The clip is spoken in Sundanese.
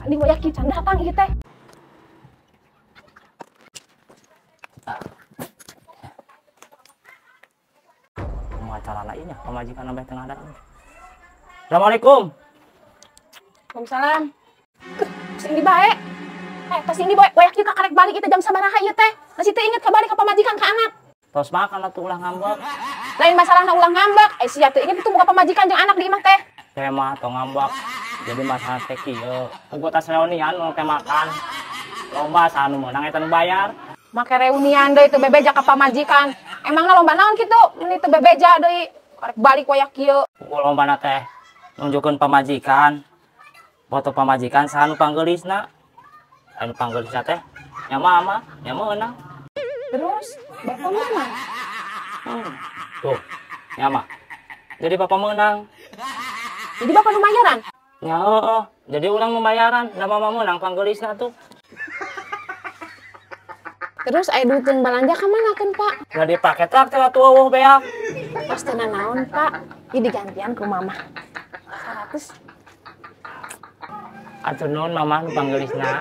Di wayah kieu can datang ieu teh. Kumaha carana ieu nya pamajikan sampai tengah datang. Assalamualaikum. Waalaikumsalam. Sing di bae. Tas ini bae wayah kieu kakarek balik ieu teh jam sabaraha ieu teh. Masih teu inget ka balik ka pamajikan ka anak. Tos makan atuh ulah ngambek. Lain masalahna ulah ngambek, sia teu inget itu boga pamajikan jeung anak di imah teh. Teh mah tong ngambek. Jadi masalah teh kieu. Puguh tas reunian nu teh makan. Lomba saha nu meunang eta nu bayar. Make reunian deui teu bebeja ka pamajikan. Emangna lomba naon kitu? Meuni teu bebeja deui. Karek balik wayah kieu. Puguh lombana teh nunjukkeun pamajikan. Foto pamajikan saha nu panggeulisna. Anu panggeulisna teh nya mama, nya meunang. Terus bapak menang. Tuh, nya mah. Jadi bapak menang. Jadi bapak nu bayaran? Ya heeh, jadi urang nu bayaran, da mama meunang panggeulisna tuh. Terus aya duit jeung balanja ka mana keun, Pak? Da dipake traktir atuh eueuh beak. Tos teu nanaon, Pak. Ieu digantian ku mama. 100. Atuh nuhun mama nu panggeulisna.